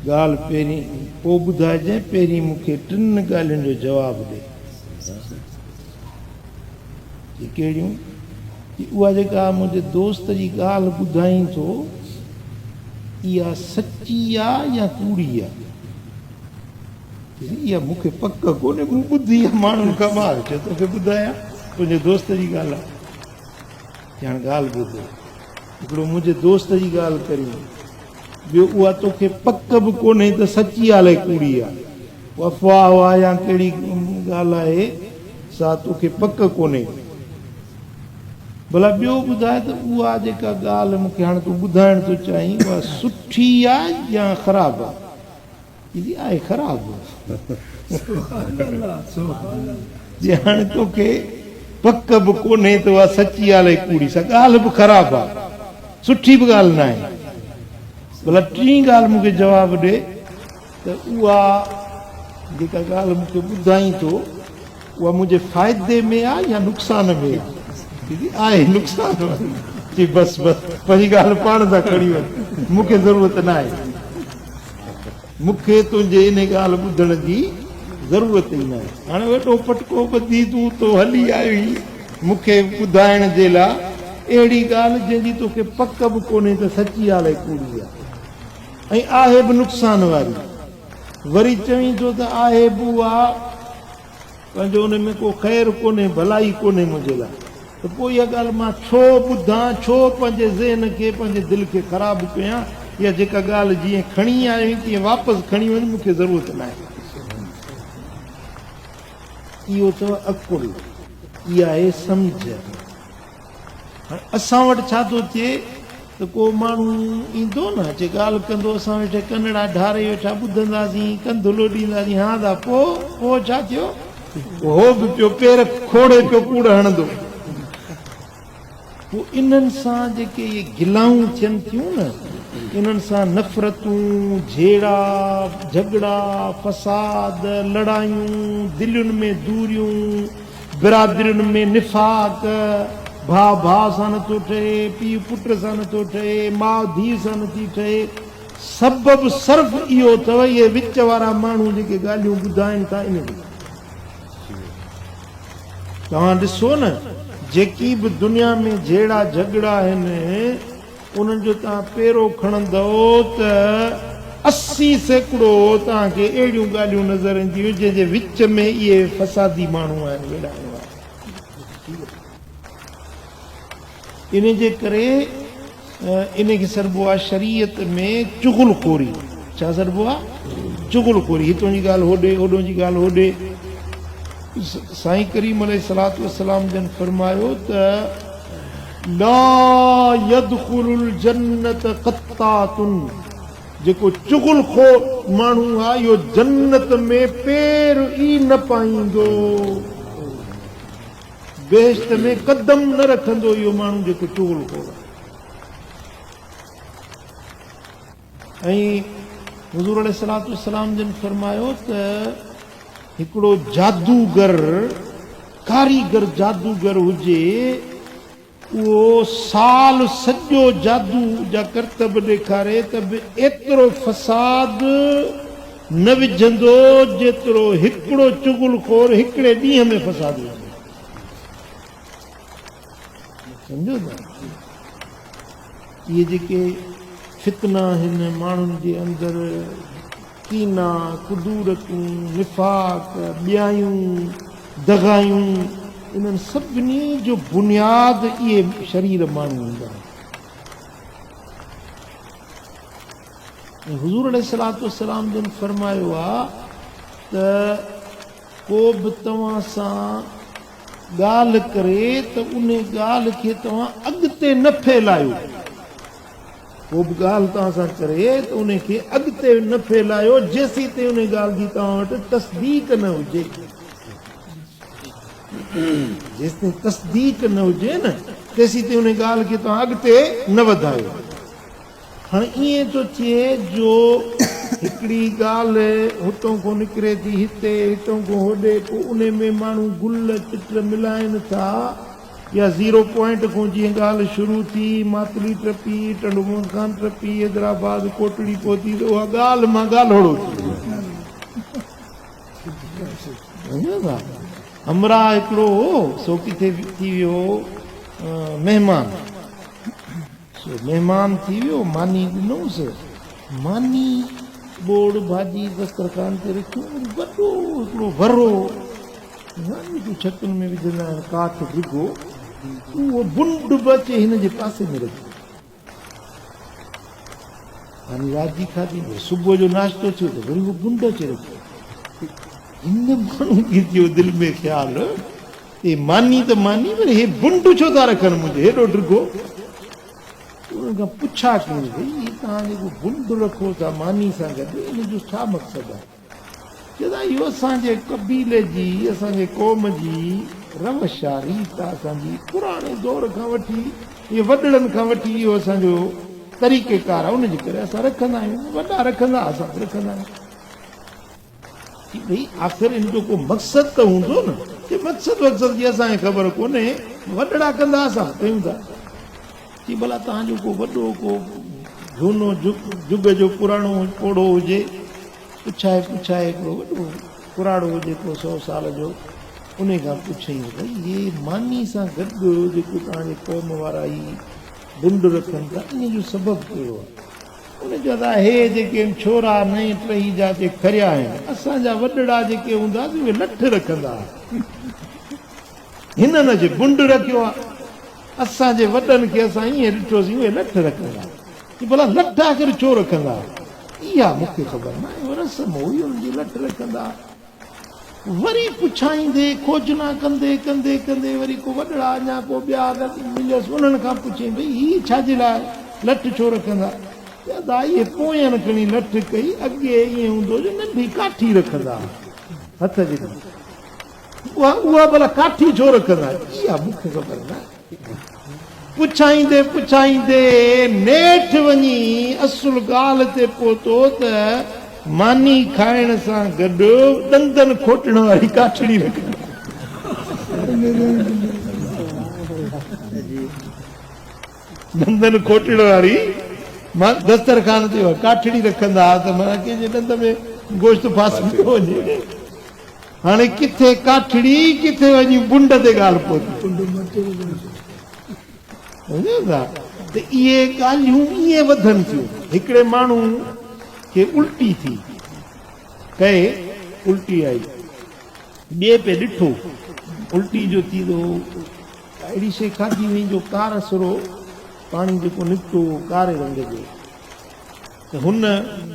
ڳالهه پهرين پوء ٻڌائجانء، پهرين مون کي ٽن ڳالهين جو جواب ڏي. چي ڪهڙيون؟ چي اها جيڪا منهنجي دوست جي ڳالهه ٻڌائين ٿو، اها سچي آ يا ڪوڙي آ؟ چي اها مون کي پڪ ڪونهي، مون ٻڌي آ ماڻهن کان، مان چيو توکي ٻڌايان، تنهنجي دوست جي ڳالهه آ. چي هاڻ ڳالهه ٻڌ، هڪڙو منهنجي دوست جي ڳالهه ڪرين، ٻيو اها توکي پڪ به ڪونهي ته سچي آ الائي ڪوڙي آ، اها افواهه آ يا ڪهڙي ڳالهه آهي سا توکي پڪ ڪونهي. ڀلا ٻيو ٻڌاء ته اها جيڪا ڳالهه مون کي هاڻ تون ٻڌائڻ ٿو چاهين اها سٺي آ يا خراب آ؟ چيندي آهي خراب. جي هاڻي توکي پڪ به ڪونهي ته اها سچي آ الائي ڪوڙي، سا ڳالهه به خراب آ، سٺي به ڳالهه ناهي. ڀلا ٽين ڳالهه مون کي جواب ڏي ته اها جيڪا ڳالهه مون کي ٻڌائين ٿو اها منهنجي فائدي ۾ آ يا نقصان ۾ آ؟ چيندي آهي نقصان واري. چي بس بس پنهنجي ڳالهه پاڻ سان کڻي وڃ، مون کي ضرورت ناهي. مون کي تنهنجي انهي ڳالهه ٻڌڻ جي ضرورت ئي ناهي. هاڻي وڏو پٽڪو ٻڌي تون اتو هلي آيو هين مون کي ٻڌائڻ جي لاء اهڙي ڳالهه جنهن جي توکي پڪ به ڪونهي ته سچي آ الائي ڪوڙي آ ۽ آهي به نقصان واري. وري چوين ٿو ته آهي به اها پنهنجو ان ۾ ڪو خير ڪونهي، ڀلائي ڪونهي منهنجي لاء ته پوء اها ڳالهه مان ڇو ٻڌان، ڇو پنهنجي ذهن کي، پنهنجي دل کي خراب ڪيان، اها جيڪا ڳالهه جيئن کڻي آيو آهين تيئن واپس کڻي وڃ، مون کي ضرورت ناهي. اهو اٿو عقل، اها آهي سمجهه. هاڻي اسان وٽ ڇا ٿو ٿئي ته ڪو ماڻهو ايندو نه اچي ڳالهه ڪندو، اسان ويٺي ڪنڙا ڍاري ويٺا ٻڌنداسين، ڪنڌ لوڏينداسين، ها دا پوء پوء ڇا ٿيو؟ هو به پيو پير کوڙي پيو ڪوڙ هڻندو. پوء انهن سان جيڪي اهي گلائون ٿين ٿيون نه، انهن سان نفرتون، جهيڙا، جهڳڙا، فساد، لڙايون، دلين ۾ دوريون، برادرين ۾ نفاق، ڀاء ڀاء سان نٿو ٺهي، پيء پٽ سان نٿو ٺهي، ماء ڌيء سان نٿي ٺهي، سبب صرف اهو اٿو اهي وچ وارا ماڻهو جيڪي ڳالهيون ٻڌائين ٿا ان جي. توهان ڏسو نه جيڪي به دنيا ۾ جهيڙا جهڳڙا آهن انهن جو توهان پيرو کڻندؤ ته 80% توهان کي اهڙيون ڳالهيون نظر اينديون جنهن جي وچ ۾ اهي فسادي ماڻهو آهن ويڙهائڻ وارا. ان جي ڪري ان کي سڏبو آهي شريعت ۾ چغل خوري. ڇا سڏبو آهي؟ چغل خوري. هتون جي ڳالهه هوڏي، هوڏون جي ڳالهه هوڏي. سائين ڪريم عليه الصلوة والسلام جن فرمايو ته لا يدخل الجنة قطات جيڪو چغل خور ماڻهو آهي اهو جنت ۾ پير ئي نه پائيندو، بهشت ۾ قدم نه رکندو اهو ماڻهو جيڪو چغل خور آهي. ۽ حضور عليه الصلوة والسلام جن فرمايو ته هڪڙو جادوگر، ڪاريگر جادوگر هجي، اهو سال سڄو جادو جا ڪرتب ڏيکاري ته به ايترو فساد نه وجهندو جيترو هڪڙو چغل خور هڪڙي ڏينهن ۾ فساد وجهندو. سمجهو ٿا؟ اهي جيڪي فتنا آهن ماڻهن جي اندر، ڪينا، ڪدورتون، نفاق، ٻيايون، دغايون، انهن سڀني جو بنياد اهي شرير ماڻهو هوندا آهن. ۽ حضور عليه الصلوة والسلام جن فرمايو آهي ته ڪو به توهان سان ڳالهه ڪري ته انهي ڳالهه کي توهان اڳتي نه ڦهلايو. ڪو به ڳالهه توهان سان ڪري ته انهي کي اڳتي نه ڦهلايو جيسيتائين انهي ڳالهه جي توهان وٽ تصديق نه هجي. جيستائين تصديق نه هجي نه تيسيتائين انهي ڳالهه کي توهان اڳتي نه وڌايو. هاڻي ائين ٿو ٿئي جو هڪڙي ڳالهه هتون کان نڪري ٿي هتي، هتون کان هوڏي، پوء انهي ۾ ماڻهو گل چٽ ملائين ٿا. يا زيرو پوائنٽ کان جيئن ڳالهه شروع ٿي، ماتلي ٽپي، ٽنڊو محمد خان ٽپي، حيدرآباد، ڪوٽڙي پهتي ته اها ڳالهه مان ڳالهوڙو ٿي ويو. سمجهو ٿا؟ همراهه هڪڙو هو، سو ڪٿي ٿي ويو مهمان. سو مهمان ٿي ويو، ماني ڏنوس. ماني، ٻوڙ ڀاڄي دسترخوان تي رکيون، وري وڏو هڪڙو ورو جيڪو ڇتن ۾ وجهندا آهن ڪاٺ ڊگهو، اهو بنڊ به اچي هن جي پاسي ۾ رکيو. ماني رات جي کاڌي، وري صبح جو ناشتو ٿيو ته وري اهو بنڊ اچي رکيو. هن ماڻهو کي ٿيو دل ۾ خيال، هي ماني ته ماني پر هي بنڊ ڇو ٿا رکن منهنجو هيڏو ڊگهو؟ انهن کان پڇا ڪيائين، ڀئي هي توهان جيڪو بنڊ رکو ٿا ماني سان گڏ، ان جو ڇا مقصد آهي؟ چي ٿا اهو اسان جي قبيلي جي، اسان جي قوم جي روش آ، ريت آ، اسان جي پراڻي دور کان وٺي، اهي وڏڙن کان وٺي اهو اسان جو طريقه ڪار آ، ان جي ڪري اسان رکندا آهيون، وڏا رکندا اسان به رکندا آهيون. چي ڀئي آخر ان جو ڪو مقصد ته هوندو نه؟ چي مقصد وقصد جي اسان کي خبر ڪونهي، وڏڙا ڪندا اسان ڪيون ٿا. چي ڀلا توهان جو ڪو وڏو ڪو جهونو جڳ جو پراڻو پوڙهو هجي، پڇائي پڇائي هڪڙو وڏو ڪراڙو هجي ڪو سو سال جو، انهي کان پڇيائين ته ڀئي هي ماني سان گڏ جيڪو توهان جي قوم وارا هي بنڊ رکن ٿا انهي جو سبب ڪهڙو آهي؟ ان چيو ته هي جيڪي ڇورا نئين ٽهي جا اچي کريا آهن، اسان جا وڏڙا جيڪي هوندا سي اهي لٺ رکندا ها. هنن اچي بنڊ رکيو آهي. اسان جي وڏن کي اسان ائين ڏٺوسين اهي لٺ رکندا ها. چي ڀلا لٺ آخر ڇو رکندا ها؟ اها مون کي خبر ناهي، اها رسم هئي انهن جي لٺ رکندا ها. وري پڇائيندي، کوجنا ڪندي ڪندي ڪندي وري ڪو وڏڙا اڃا ڪو ٻيا مليس، انهن کان پڇيائين، ڀئي هي ڇا جي لاء لٺ ڇو رکندا؟ چي ادا اهي پوين کڻي لٺ ڪئي، اڳي ائين هوندو جو ننڍي ڪاٺي رکندا ها هٿ جيڏي، اها اها ڀلا ڪاٺي ڇو رکندا؟ اها مون کي خبر ناهي. پڇائيندي پڇائيندي نيٺ وڃي اصل ڳالهه تي پهتو ته ماني کائڻ سان گڏ ڏندن کوٽڻ واري ڪاٺڙي رکندا. ڏندن کوٽڻ واري دسترخوان تي اها ڪاٺڙي رکندا ها ته معنيٰ ڪنهن جي ڏند ۾ گوشت ڦاسي نه وڃي. هاڻي ڪٿي ڪاٺڙي ڪٿي وڃي بنڊ تي ڳالهه پهتي. سمجهو ٿا ته اهي ڳالهيون ائين وڌن ٿيون. هڪڙي ماڻهو کي الٽي ٿي ڪئي الٽي آئي. ٻئي پئي ڏٺو الٽي جو ٿي ته هو اهڙي شيء کاڌي هئي جو ڪارسرو پاڻي جيڪو نڪتو اهو ڪاري رنگ جو. ته هن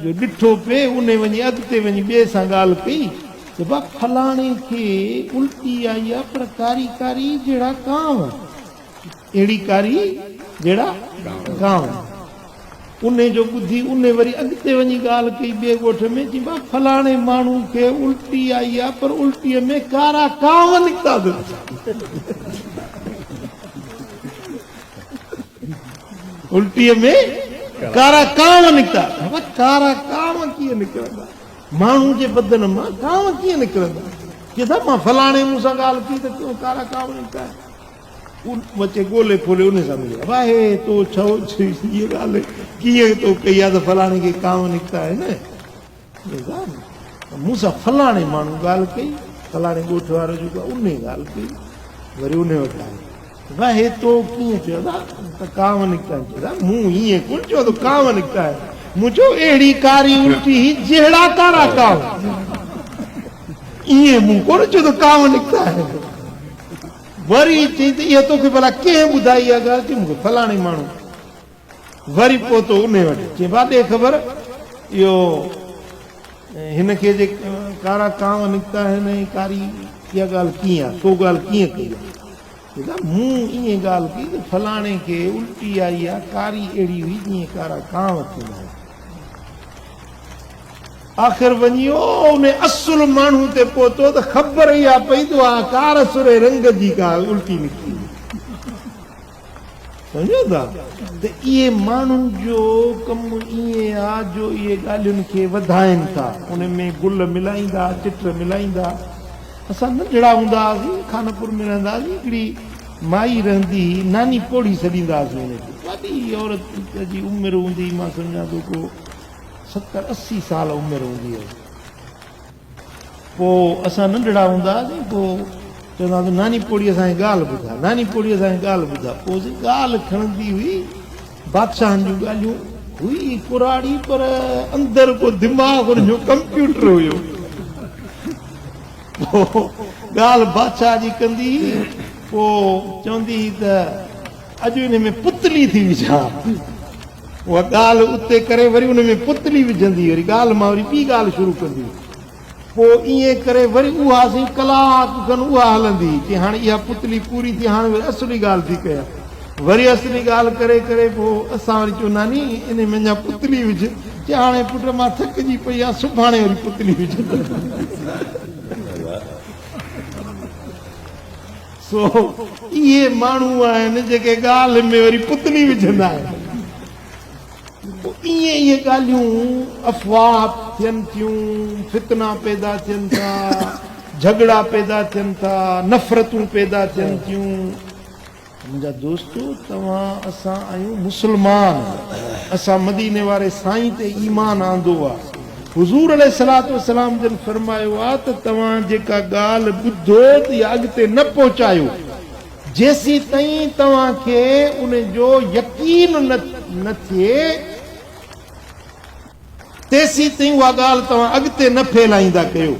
جو ڏٺو پئي، انهي وڃي اڳتي وڃي ٻئي سان ڳالهه ڪئي ته با فلاڻي کي الٽي آئي آ پر ڪاري ڪاري جهڙا ڪانء، اهڙي ڪاري جهڙا ڪانء. انهي جو ٻڌي انهي وري اڳتي وڃي ڳالهه ڪئي ٻئي ڳوٺ ۾ چي با فلاڻي ماڻهو کي الٽي آئي آ پر الٽيء ۾ ڪارا ڪانء نڪتا اٿس. الٽيء ۾ ڪارا ڪانء نڪتا. بابا ڪارا ڪانء ڪيئن نڪرندا؟ ماڻهو جي بدن مان ڪانء ڪيئن نڪرندا؟ چي ٿا مان فلاڻي مون سان ڳالهه ٿي ته ڪيئن ڪارا ڪانء نڪتا آهن. اچي ڳولي ڦولي ان سان مليو. بابا هي تو ڇو هيء ڳالهه ڪيئن تو ڪئي آهي ته فلاڻي کي ڪانء نڪتا آهن؟ مون سان فلاڻي ماڻهو ڳالهه ڪئي، فلاڻي ڳوٺ وارو جيڪو آهي انهي ڳالهه ڪئي، وري انهي وٽ آيو. واهي تو ڪيئن چيو ادا ته ڪانء نڪتا آهن؟ چيو ادا مون ائين ڪونه چيو ته ڪانء نڪتا آهن، مون چيو اهڙي ڪاري الٽي هئي جهڙا ڪارا ڪانء، ائين مون ڪونه چيو ته ڪانء نڪتا آهن. وري چئي ته اها توکي ڀلا ڪنهن ٻڌائي اها ڳالهه؟ چيو مون کي فلاڻي ماڻهو. وري پهتو انهي وٽ، چيائين ڀاء ڏي خبر، اهو هن کي جي ڪارا ڪانء نڪتا آهن ۽ ڪاري اها ڳالهه ڪيئن آهي، تو ڳالهه ڪيئن ڪئي آهي؟ چي ٿا مون ائين ڳالهه ڪئي ته فلاڻي کي الٽي آئي آهي، ڪاري اهڙي هئي جيئن ڪارا ڪانء ٿيندا آهن. آخر وڃي انهي اصل ماڻهو تي پهتو ته خبر اها پئي ته اها ڪار سرهي رنگ جي ڪا الٽي نڪتي هئي. سمجهو ٿا ته اهي ماڻهن جو ڪم ائين آ جو اهي ڳالهين کي وڌائين ٿا، ان ۾ گل ملائيندا، چٽ ملائيندا. اسان ننڍڙا هوندا هئاسين، خانپور ۾ رهندا هئاسين، هڪڙي مائي رهندي هئي، ناني پوڙهي سڏيندا هئاسين ان کي. وڏي عورت جي عمر هوندي هئي، مان سمجهان ٿو ڪو ستر اسي سال عمر هوندي هئس. پوء اسان ننڍڙا هوندا هئاسين، پوء چوندا هئاسين ناني پوڙهي اسان کي ڳالهه ٻڌاء، ناني پوڙهي اسان کي ڳالهه ٻڌاء. پوء سائين ڳالهه کڻندي هئي، بادشاهن جون ڳالهيون هئي ڪراڙي پر اندر ڪو دماغ ان جو ڪمپيوٽر هيو. پوء ڳالهه بادشاهه جي ڪندي هئي، پوء چوندي هئي ته اڄ ان ۾ پتلي ٿي وجهان. اها ڳالهه اتي ڪري وري ان ۾ پتلي وجهندي هئي، وري ڳالهه مان وري ٻي ڳالهه شروع ڪندي هئي. پوء ائين ڪري وري اها سائين ڪلاڪ کن اها هلندي هئي. چي هاڻي اها پتلي پوري ٿي، هاڻي وري اصلي ڳالهه ٿي ڪيان. وري اصلي ڳالهه ڪري ڪري پوء اسان وري چيو ناني انهي ۾ اڃا پتلي وجهه. چي هاڻي پٽ مان ٿڪجي پئي آهيان، سڀاڻي وري پتلي وجهندس. سو اهي ماڻهو آهن جيڪي ڳالهه ۾ وري پتلي وجهندا آهن. پوء ائين اهي ڳالهيون افواهه ٿين ٿيون، فتنا پيدا ٿين ٿا، جهڳڙا پيدا ٿين ٿا، نفرتون پيدا ٿين ٿيون. منهنجا دوستو! توهان اسان آهيون مسلمان، اسان مديني واري سائين تي ايمان آندو آ. حضور عليه الصلوة والسلام جن فرمايو آ ته توهان جيڪا ڳالهه ٻڌو ته اها اڳتي نه پهچايو جيسيتائين توهان کي ان جو يقين نه ٿئي تيسيتائين اها ڳالهه توهان اڳتي نه ڦهلائيندا ڪيو.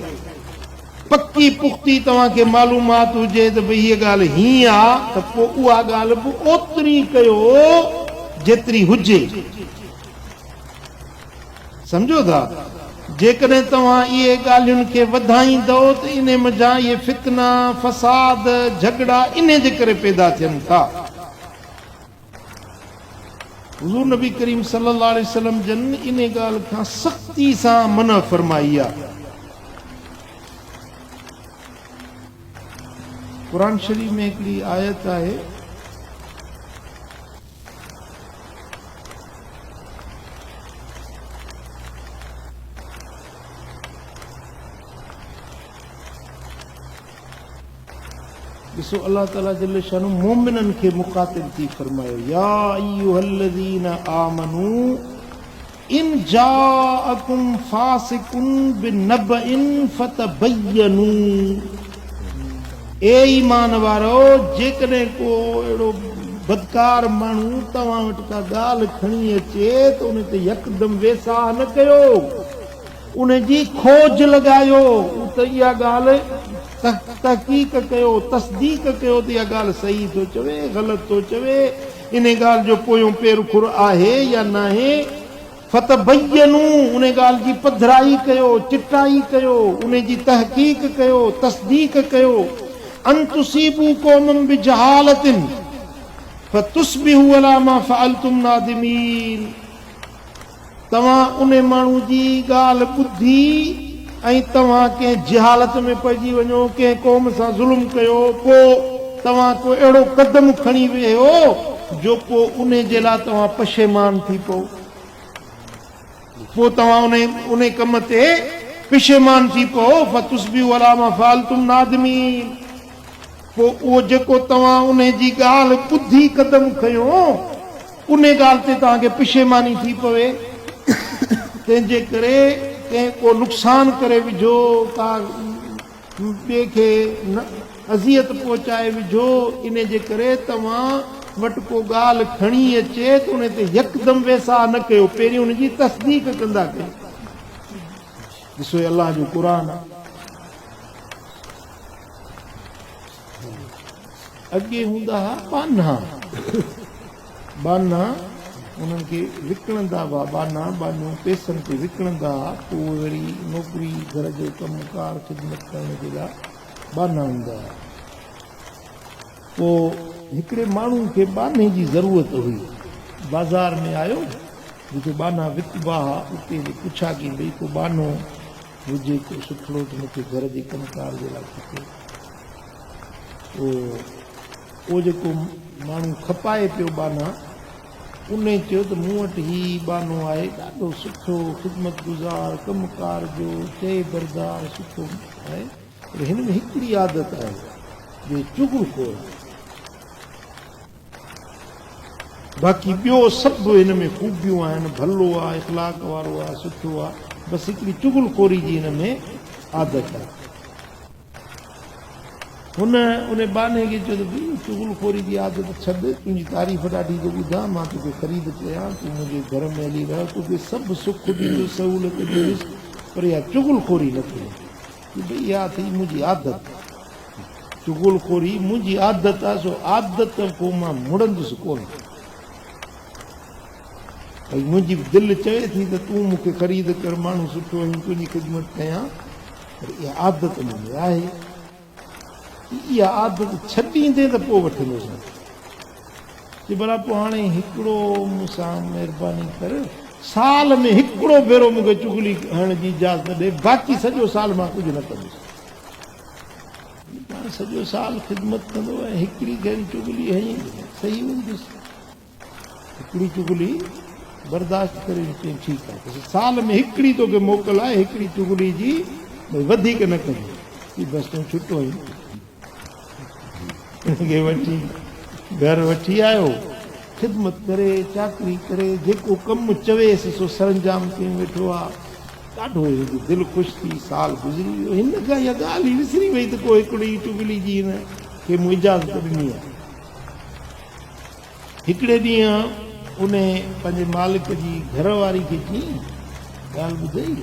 پڪي پختي توهان کي معلومات هجي ته ڀئي هيء ڳالهه هيئن آ ته پوء اها ڳالهه به اوتري ڪيو جيتري هجي. سمجهو ٿا؟ جيڪڏهن توهان اهي ڳالهين کي وڌائيندؤ ته انهي منجهان اهي فتنا، فساد، جهڳڙا انهي جي ڪري پيدا ٿين ٿا. حضور نبي ڪريم صلي الله عليه وسلم جن انهي ڳالهه کان سختي سان منع فرمائي آهي. قرآن شريف ۾ هڪڙي آيت آهي. ڏسو الله تعالي جل شانه مؤمنن کي مخاطب ٿي فرمايو يا ايها الذين آمنو ان جاءکم فاسق بنبأ فتبينوا اي ايمان وارؤ جيڪڏهن ڪو اهڙو بدڪار ماڻهو توهان وٽ ڪا ڳالهه کڻي اچي ته ان تي يڪدم ويساهه نه ڪيو، ان جي کوج لڳايو ته اها ڳالهه تحقيق ڪيو، تصديق ڪيو ته اها ڳالهه صحيح ٿو چوي، غلط ٿو چوي، انهي ڳالهه جو پويون پير کر آهي يا ناهي، فتبينوا انهي ڳالهه جي پڌرائي ڪيو، چٽائي ڪيو، انهي جي تحقيق ڪيو، تصديق ڪيو، ان تصيبوا قوما بجهالة فتصبحوا علي ما فعلتم نادمين توهان انهي ماڻهو جي ڳالهه ٻڌي ۽ توهان ڪنهن جهالت ۾ پئجي وڃو، ڪنهن قوم سان ظلم ڪيو، پوء توهان ڪو اهڙو قدم کڻي ويهو جو پوء انهي جي لاء توهان پشيمان ٿي پئو. پوء توهان انهي ڪم تي پشيمان ٿي پئو، فتصبحوا علي ما فعلتم نادمين. پوء اهو جيڪو توهان انهي جي ڳالهه ٻڌي قدم کنيو، انهي ڳالهه تي توهان کي پشيماني ٿي پوي، تنهن جي ڪري ڪنهن ڪو نقصان ڪري وجهو، ڪا ٻئي کي اذيت پهچائي وجهو، انهي جي ڪري توهان وٽ ڪو ڳالهه کڻي اچي ته انهي تي يڪدم ويساهه نه ڪيو، پهرين ان جي تصديق ڪندا ڪيو. ڏسو هي الله جو قرآن آهي. اڳي هوندا ها ٻانها، ٻانها انهن کي وڪڻندا هئا، ٻانها ٻانهيون پئسن تي وڪڻندا ها، پوء وري نوڪري گهر جو ڪم ڪار خدمت ڪرڻ جي لاء ٻانها هوندا ها. پوء هڪڙي ماڻهو کي ٻانهي جي ضرورت هئي، بازار ۾ آيو، جتي ٻانها وڪبا ها، اتي پڇا ڪيائين ڀئي ڪو ٻانهو هجي ڪو سٺڙو ته مون کي گهر جي ڪم ڪار جي لاء کپي. پوء اهو جيڪو ماڻهو کپائي پيو ٻانها، انهي چيو ته مون وٽ هي ٻانهو آهي، ڏاڍو سٺو، خدمت گذار، ڪم ڪار جو، چئي بردار، سٺو آهي، پر هن ۾ هڪڙي عادت آهي جو هي چغل خور آهي. باقي ٻيو سڀ هن ۾ خوبيون آهن، ڀلو آ، اخلاق وارو آ، سٺو آ، بس هڪڙي چغل خوري جي هن ۾ عادت آ. هن ان ٻانهي کي چيو ته ڀئي چغل خوري جي عادت ڇڏ، تنهنجي تعريف ڏاڍي ٿو ٻڌان، مان توکي خريد ڪيان، تون منهنجي گهر ۾ هلي رهه، توکي سڀ سک ڏيندس، سهولت ڏيندس، پر اها چغل خوري نه ڪجانء. چي ڀئي اها اٿئي منهنجي عادت. چغل خوري منهنجي عادت آ، سو عادت کان مان مڙندس ڪونه. ڀئي منهنجي دل چوي ٿي ته تون مون کي خريد ڪر، ماڻهو سٺو آهين، تنهنجي خدمت ڪيان، پر اها عادت مون ۾ آهي. اها عادت ڇڏيندين ته پوء وٺندوسانء. چي ڀلا پوء هاڻي هڪڙو مون سان مهرباني ڪر، سال ۾ هڪڙو ڀيرو مون کي چغلي هڻڻ جي اجازت ڏي، باقي سڄو سال مان ڪجهه نه ڪندس. پاڻ سڄو سال خدمت ڪندو ۽ هڪڙي گهڙي چغلي هنئي صحيح هوندس. هڪڙي چغلي برداشت ڪري چيائين ٺيڪ آهي بس سال ۾ هڪڙي توکي موڪل آهي هڪڙي چغلي جي ڀئي وڌيڪ نه ڪجي. چي بس تون ڇٽو آهين. هن کي وٺي گهر وٺي آيو. خدمت ڪري چاڪري ڪري جيڪو ڪم چويس سو سرانجام ڪيون ويٺو آ. ڏاڍو هن جي دل خوش ٿي. سال گذري ويو. هن کان اها ڳالهه ئي وسري وئي ته ڪو هڪڙي چغلي جي هن کي مون اجازت ڏني آهي. هڪڙي ڏينهن ان پنهنجي مالڪ جي گهر واري کي چيائين، ڳالهه ٻڌئي،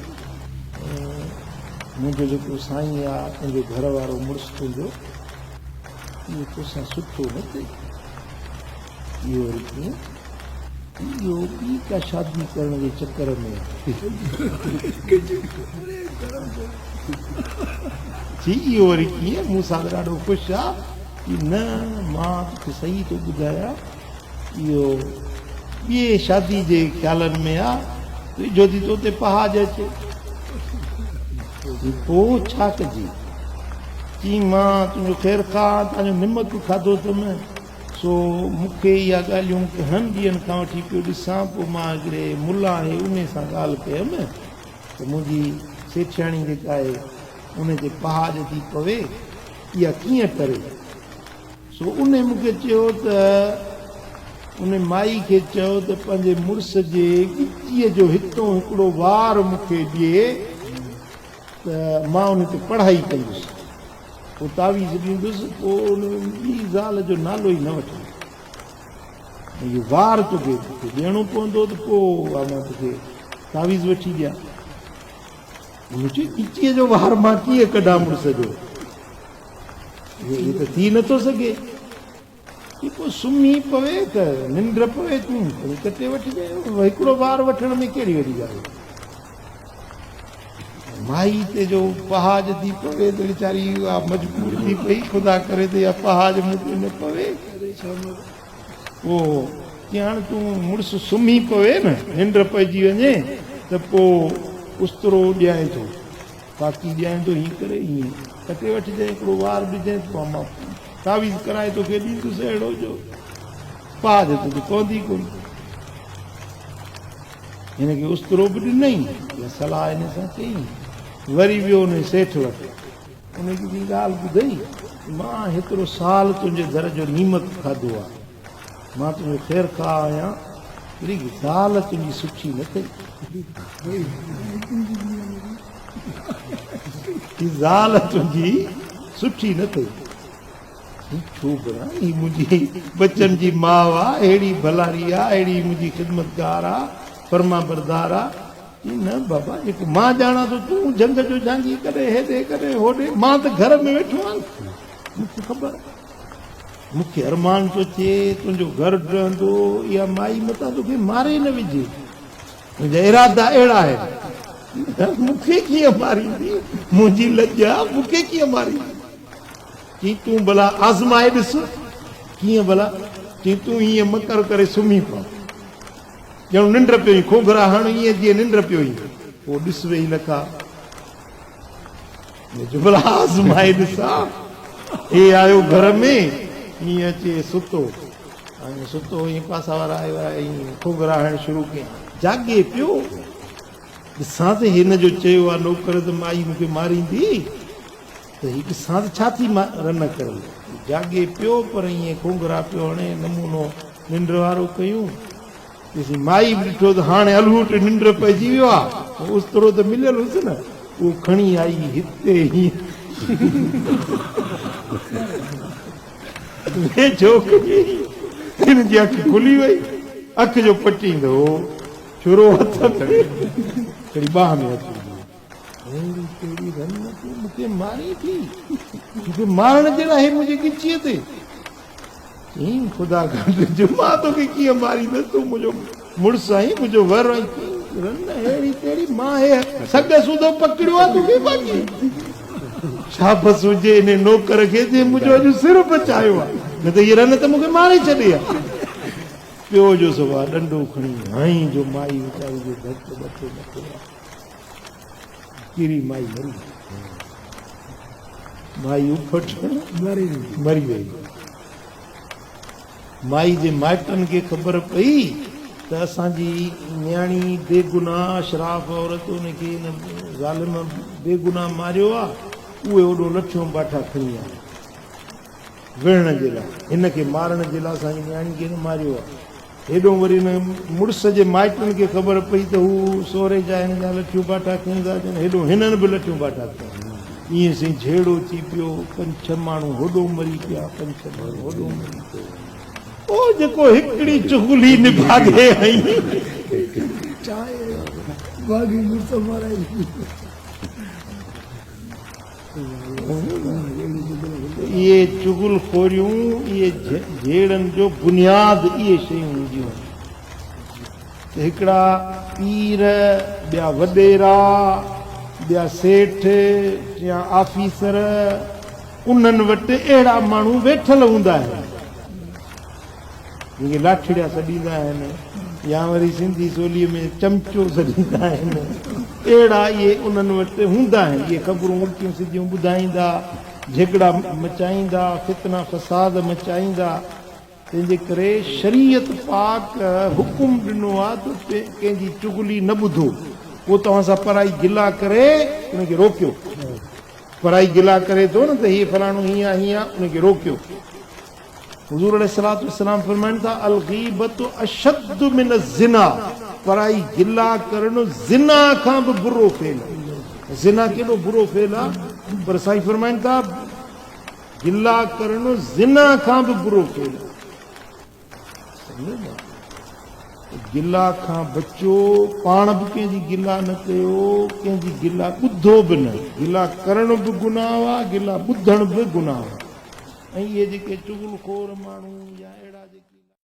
منهنجو جيڪو سائين آ، تنهنجو گهر وارو مڙس تنهنجو، اهو توسان سٺو نه ٿئي. اهو وري ڪيئن؟ اهو ٻي ڪا شادي ڪرڻ جي چڪر ۾ آ. چي، اهو وري ڪيئن؟ مون سان ته ڏاڍو خوش آ. چي، نه، مان توکي صحيح ٿو ٻڌايان، اهو ٻيء شادي جي خيالن ۾ آ، ويجهو ٿي تو تي پهاڄ اچي. چي، پوء ڇا ڪجي؟ چي، مان تنهنجو خير خواهه آهيان، تنهنجو نمڪ کاڌو اٿم، سو مون کي اها ڳالهيون گهڻن ڏينهن کان وٺي پيو ڏسان، پوء مان هڪڙي ملا آهي، انهي سان ڳالهه ڪيم ته منهنجي سيٺياڻي جيڪا آهي، انهي تي پهاڄ ٿي پوي. اها ڪيئن ٽري؟ سو انهي مون کي چيو ته انهي مائي کي چئو ته پنهنجي مڙس جي ڳچيء جو هتون هڪڙو وار مون کي ڏئي ته مان انهي تي پڙهائي ڪندس، پوء تعويذ ڏيندس، پوء ان ٻي زال جو نالو ئي نه وٺندس. ۽ اهو وار توکي ڏيڻو پوندو ته پوء مان توکي تعويذ وٺي ڏيان. هن چيو، ڳچيء جو وار مان ڪيئن ڪڍان مڙس جو؟ اهو ته ٿي نٿو سگهي. چي پوء سمهي پوي ته ننڊ پوي، تون کڻي ڪٽي وٺجانء. هڪڙو وار وٺڻ ۾ ڪهڙي وڏي ڳالهه آهي؟ مائي تي جو پهاڄ ٿي پوي ته ويچاري اها مجبور ٿي پئي، خدا ڪري ته اها پهاڄ مون تي نه پوي. پوء چي هاڻ تون مڙس سمهي پوي نه، ننڊ پئجي وڃي ته پوء استرو ڏيانء ٿو، ڦاڪي ڏيانء ٿو، هيئن ڪري هيئن ڪٽي وٺجانء، هڪڙو وار ڏجانء، پوء مان تعويذ ڪرائي توکي ڏيندس اهڙو جو پاڄ توکي پوندي ڪونه. هن کي استرو به ڏنائين، اها صلاح هن سان ڪيائين. وري ويو انهي سيٺ وٽ. انهي کي جيئن ڳالهه ٻڌئي ته مان هيترو سال تنهنجي در جو نعمت کاڌو آهي، مان تنهنجو خير خواهه آهيان، پر هي زال تنهنجي سٺي نه اٿئي. هي زال تنهنجي سٺي نه اٿئي. هي ڇو ڀلا؟ هي منهنجي ٻچن جي ماء آ، اهڙي ڀلاري آ، اهڙي منهنجي خدمتگار آ، فرمانبردار آ. چي نه بابا، جيڪو مان ڄاڻان ٿو، تون جهنگ جو جهانگي، ڪڏهن هيڏي ڪڏهن هوڏي، مان ته گهر ۾ ويٺو آهيان نه، مون کي خبر آ. مون کي ارمان ٿو ٿئي، تنهنجو گهر ڊهندو، اها مائي متان توکي ماري نه وجهي. منهنجا ارادا اهڙا آهن. مون کي ڪيئن ماريندي؟ منهنجي لڄ آ، مون کي ڪيئن ماريندي؟ چي تون ڀلا آزمائي ڏس. ڪيئن ڀلا؟ چي تون ائين مڪر ڪري سمهي پؤ. ڄڻ ننڊ پيو ايئن کونگهرا هڻ ائين جيئن ننڊ پيو ايئن. پوء ڏس ويهي لکا. جو ڀلا آزمائي ڏسان. هي آيو گهر ۾ ائين اچي ستو. ائين ستو ائين پاسا ورائي ورائي ائين کونگهرا هڻڻ شروع ڪيائين. جاڳي پيو. ڏسان ته هن جو چيو آ نوڪر ته مائي مون کي ماريندي. ته هي ڏسان ته ڇا ٿي رن ڪري. جاڳي پيو پر ائين کونگهرا پيو هڻي نمونو ننڊ وارو ڪيون. تيسين مائي به ڏٺو ته هاڻي الهوٽ ننڊ پئجي ويو آ. استرو ته مليل هيس نه، اهو کڻي آئي هتي هيئن ويجهو ڪيئي. هن جي اک کلي وئي. اک جو پٽيندو هو ڇرو هٿ ۾، ڇڙي ٻانهن ۾ هٿ وجهي. اهڙي ڪهڙي رن تون مون کي مارين ٿي؟ مون کي مارڻ جي لاء هي منهنجي ڳچيء تي. چيائين، خدا کان ڊڄ، مان توکي ڪيئن ماريندس، تون منهنجو مڙس آهين، منهنجو ور آهين. چيائين، رن اهڙي تهڙي، مان هي سڳ سوڌو پڪڙيو آهي توکي باقي. شابس هجي انهي نوڪر کي جنهن منهنجو اڄ سر بچايو آهي، نه ته هيء رن ته مون کي ماري ڇڏي ها. پيو جو سوا ڏنڊو کڻي هنئين جو مائي ويچاري جو ڌڪ مٿي مٿي آ. ڪري مائي مري وئي. مائي اڦٽ مري وئي. مائي جي مائٽن کي خبر پئي ته اسان جي نياڻي بيگناهه اشراف عورت ان کي ان ظالم بيگناهه ماريو آ، اهي اوڏو لٺيون باٺا کڻي آيا وڙهڻ جي لاء، هن کي مارڻ جي لاء اسان جي نياڻي کي هن ماريو آ. هيڏو وري هن مڙس جي مائٽن کي خبر پئي ته هو سهري جا هن جا لٺيون باٺا کڻي ٿا اچن، هيڏو هنن به لٺيون باٺا کنيا. ائين سائين جهيڙو ٿي پيو، پنج ڇهه ماڻهو هوڏو مري پيا، پنج ڇهه ماڻهو هوڏو مري پيا. او جيڪو هڪڙي چغلي نڀاڳي هنئي. باقي مڙس مارائي. اهي چغل خوريون، اهي جهيڙن جو بنياد اهي شيون هونديون آهن ته هڪڙا پير، ٻيا وڏيرا، ٻيا سيٺ، ٽيان آفيسر، انهن وٽ اهڙا ماڻهو ويٺل هوندا آهن، جن کي لاٺڙيا سڏيندا آهن يا وري سنڌي سوليء ۾ چمچو سڏيندا آهن. اهڙا اهي انهن وٽ هوندا آهن. اهي خبرون الٽيون سڌيون ٻڌائيندا، جهڳڙا مچائيندا، فتنا فساد مچائيندا. تنهن جي ڪري شريعت پاڪ حڪم ڏنو آهي ته ڪنهن جي چغلي نه ٻڌو. ڪو توهان سان پرائي گلا ڪري ان کي روڪيو. پرائي گلا ڪري ٿو نه ته هي فلاڻو هيئن آهي هيئن آهي ان کي روڪيو. حضور عليه الصلوة والسلام فرمائن ٿا، الغيبة اشد من الزنا، پرائي گلا ڪرڻ زنا کان به برو فعل آهي. زنا ڪيڏو برو فعل آهي پر سائين فرمائن ٿا گلا ڪرڻ زنا کان به برو فعل آهي. سمجهو ٿا؟ گلا کان بچو، پاڻ به ڪنهن جي گلا نه ڪيو، ڪنهن جي گلا ٻڌو به نه. گلا ڪرڻ به گناهه آهي، گلا ٻڌڻ به گناهه آهي. ۽ اهي جيڪي چغل خور ماڻهو يا اهڙا جيڪي.